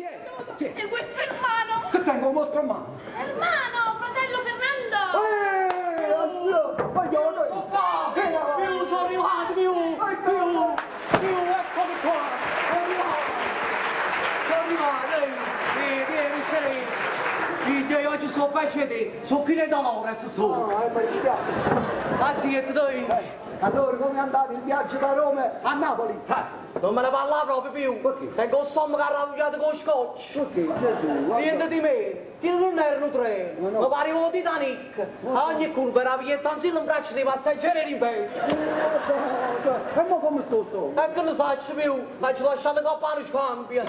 Chi è? Chi è? E questo hermano! Che tengo un mostro in mano? Hermano, fratello Fernando! Eh, oddio, voglio- Sono qua! Più sono arrivato, più! Più! Più, eccomi qua! Sono arrivato! Sono arrivato, ehi! Vieni, vieni, vieni! Io oggi sono peggio di te, sono qui di dolore, sono! Ah, mi dispiace. Ah sì, e tu dai? Allora, come è andato il viaggio da Roma a Napoli? Ah, Non me ne parla proprio più! Perché? Tengo il stomaco arrabbiato con lo scotch! perché Gesù? guarda. Niente di me, che non erano treni, Ma no. mi pareva un Titanic, a ogni curva era pigliato in braccio dei passeggeri ripeto. Guarda, E mo come sto sto? E che ne faccio più? Ma ci lasciate coppa allo scambio.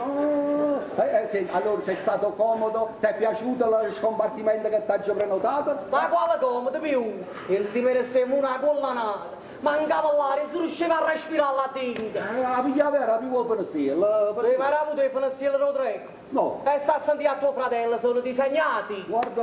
Ah, senti, allora sei stato comodo? Ti è piaciuto lo scompartimento che ti ho prenotato? Ma quale comodo più? Il di me ne siamo una collanata. Mancava l'aria, non si riusciva a respirare là dentro. La pigliava era più per sì, la- Se mi era avuto i finanzieri lo treno. No. E sta a sentire a tuo fratello, sono disegnati. Guarda,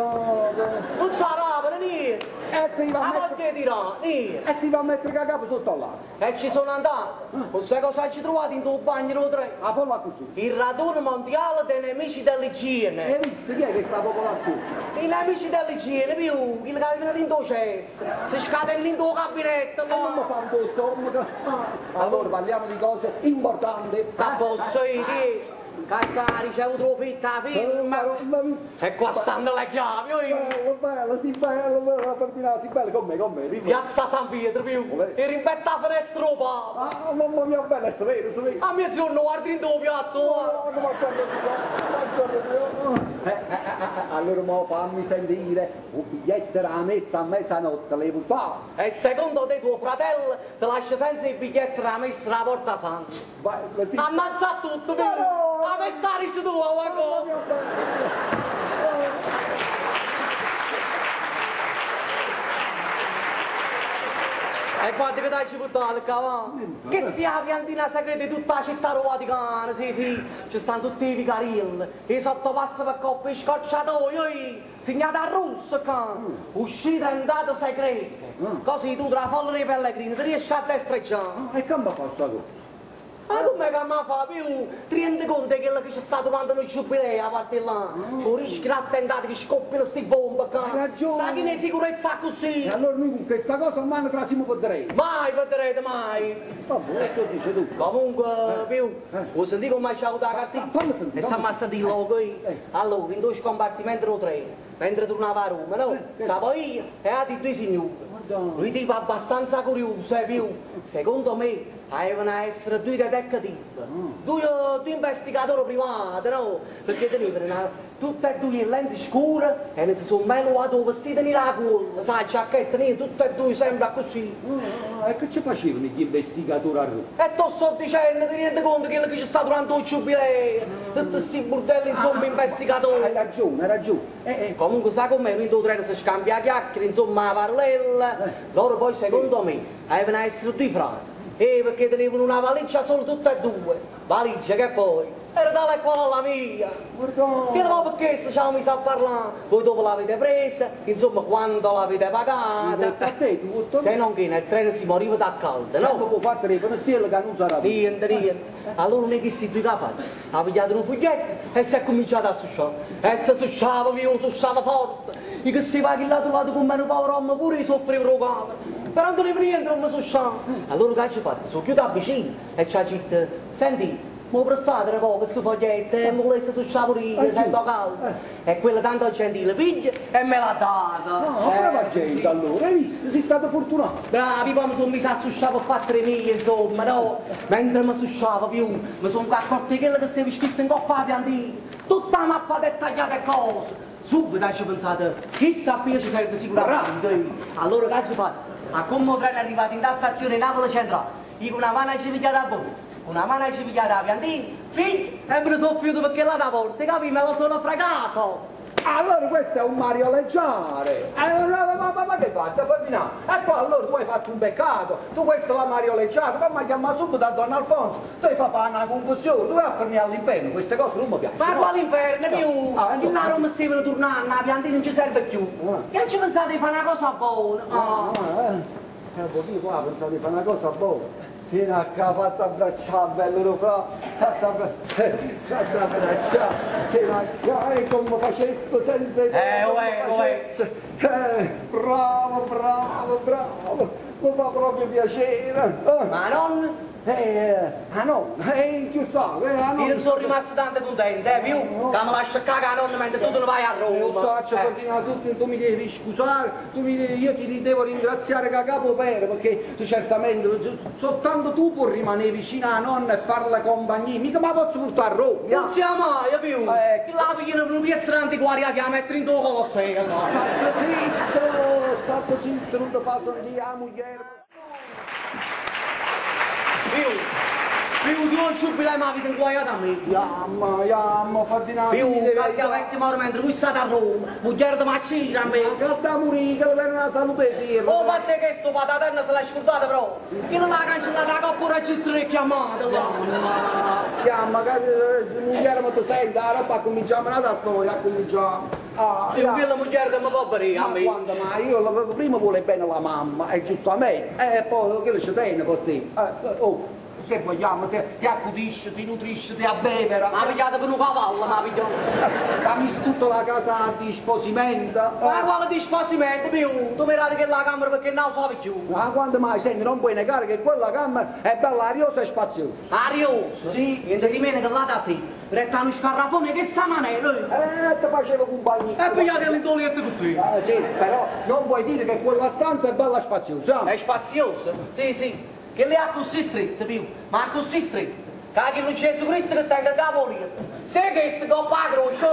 Non saranno niente. e ti va La a mettere, moglie dirà, niente. e ti va a mettere la capo sotto là. E ci sono andato. Non sai cosa ci trovate in tuo bagno lo treno? La folla così. Il raduno mondiale dei nemici dell'igiene. Hai visto chi è questa popolazione? I nemici dell'igiene più, quelli che avevano l'indocesso, si scade nell'intuo gabinetto, E non mi no? fa un po' stomaco. Ah, Allora parliamo di cose importanti. Da posso dire, cazzo ha ricevuto fitta firma. E qua stanno le chiavi, oi. Bello, bello, sì, bello, bello, Ferdinando, sì, bello, con me, con me, rimane. Piazza San Pietro più, e rimpetta la finestra oh, papà. Ah, mamma mia, bella, è vero, è vero. A mio giorno guardi in tuo piatto, guarda. Ah, come guarda di qua, guarda di qua. Allora mo fammi sentire, un biglietto era messa a mezzanotte, l'hai buttato. E secondo te tuo fratello ti lascia senza il biglietto la messa alla Porta Santa. Vai, sì. Ammazza tutto, più. No! La messa ricevuta, guarda. Mamma mia, bella. E guarda che dai ci buttato qua, va. Che sia la piantina segreta di tutta la città vaticana, sì sì, ci stanno tutti i vicarilli, i sottopassi per coppe, i scocciatoi, oi, segnata a russo qua, uscita e entrata segreta, così tu tra la folla dei pellegrini ti riesci a destreggiare. Ah, E come fa sta cosa? Ma come che mi fa più? Ti rendi conto di quello che c'è stato durante il giubileo a parte là? Con rischio attentati che scoppiano sti bombe qua. Hai ragione. Sa chi ne sicurezza così? E allora noi con questa cosa in mano trasimo per dentro. Mai vedrete, mai! Vabbè, adesso dice tu. Comunque, più, vuoi sentire come c'è avuto la cartina? Fammi sentire, E stiamo a sentire logo io. Allora, in due compartimenti lo treno, mentre tornava a Roma, no? Stavo io e altri due signori. Guarda. Lui tipo abbastanza curioso, più. Secondo me, avevano a essere due detective, due, due investigatori privati, no? Perché tenevano tutte e due le lenti scure e non si sono mai lavato vestiti né la colla, sai, giacchetta, niente, tutte e due sempre così. Ah, e che ci facevano gli investigatori a Roma? E ti sto dicendo, ti rendi conto che quello che c'è stato durante il giubileo, tutti questi bordelli, insomma, investigatori. Hai ragione, hai ragione. Comunque sai com'è, in due treno si scambia chiacchiere, insomma, la parolella. Loro poi, secondo me, avevano a essere due frati. Perché tenevano una valigia solo tutte e due. Valigia che poi era tale e quale la mia. Guarda. Io dopo perché ci siamo messi a parlare, voi dopo l'avete presa, insomma, quando l'avete pagata. A te, tu vuoi Se non che nel treno si moriva da caldo, no? No? Può fare le finestrelle che non sarà più. Niente, niente. Allora non è che si due che ha fatto. Ha pigliato un foglietto e si è cominciato a susciare. E si susciava più, susciava forte. Io che si va che là lato con me un povero uomo pure io soffrivo il camera. Però non tenevo niente, non mi susciava. Allora che ci ha fatto? Sono chiuso a vicino e ci ha detto, senti, mi prestate un po' questo foglietto e mi volesse susciare pure io, sento caldo. E quello tanto gentile piglia e me l'ha dato. No, brava gente allora, hai visto? Sei stato fortunato. Bravi, poi mi sono messo a susciare per fare tre miglia, insomma, no? Mentre mi susciavo più, mi sono accorto di quello che stava scritto in coppa alla piantina. Tutta la mappa dettagliata e cose. Subito ci ho pensato, chissà qui ci serve sicuramente. Allora che ci fatto? A come il treno è arrivato in stazione Napoli Centrale, io con una mano ci pigliata la borsa, con una mano ci pigliata la piantina, figlio, e me ne sono più perché là da porta, capi? Me lo sono fregato. Allora questo è un Mario Leggiare. Ma che hai fatto, Ferdinando? E poi allora tu hai fatto un peccato. Tu questo la Mario Leggiare, poi mi chiama subito a Don Alfonso. Tu hai fatto fare una confusione, tu vai a finire all'inferno, queste cose non mi piacciono. Ma quale inferno più? Ah, Il là non mi serve tornare, la piantina non ci serve più. Che ci pensate di fare una cosa buona? Ah. Ah, io qua pensavo di fare una cosa buona. Vieni a qua, fatti abbracciare, bello fra, fatti abbracciare, fatti abbracciare, vieni a qua, e come facesse senza te, come Uè, uè. facesse. Bravo, bravo, bravo, mi fa proprio piacere. Ma nonna? Ah no, chi sa, ah no. Io non sono rimasto tanto contento, più, che mi lascia qua con la nonna mentre tu te ne vai a Roma. Lo so, Ferdinando, tu mi devi scusare, io ti devo ringraziare che capo per, perché tu certamente, soltanto tu puoi rimanere vicino alla nonna e farla compagnia, mica me la posso portare a Roma. Non sia mai più, che la pigliano per un pezzo antiquariato che la metto in tuo Colosseo. State zitto, state zitto, non ti fa sentire la moglie. Più, più tu non subito mi avete inguaiato a me. Yamma, yamma, Ferdinando, Più, mi devi che sia aiutare. vecchio morto mentre lui sta a Roma, moglie di macina a me. Ma che da morire, che le una salute firma. Oh, fate che sto pataterna se l'hai scordata però. Io non l'ha cancellata la coppa registro e chiamata là. Chiama, che moglie mi ti sente, la roba cominciamo un'altra storia, cominciamo. Ah, Io quella moglie che mi può bere a Ma me. quando mai? Io prima vuole bene la mamma, e giustamente, e poi che ci tiene per te. Oh, se vogliamo, ti accudisce, ti nutrisce, ti abbevera. Ma pigliata per un cavallo, ma pigliata. Ha messo tutta la casa a disposimento. Ma quale disposimento più? Tu mi date che la camera perché non so più. Ma quando mai, senti, non puoi negare che quella camera è bella ariosa e spaziosa. Arioso? Sì. Niente di meno che là da sì. Retta uno scarrafone che sa manera. Ti facevo compagnia. E pigliate l'indolietto con te. Sì, però non puoi dire che quella stanza è bella spaziosa. È spaziosa? Sì, sì. Che le ha così strette più, ma così strette. Che non Gesù Cristo che tenga capo lì. Se che si coppa la croce.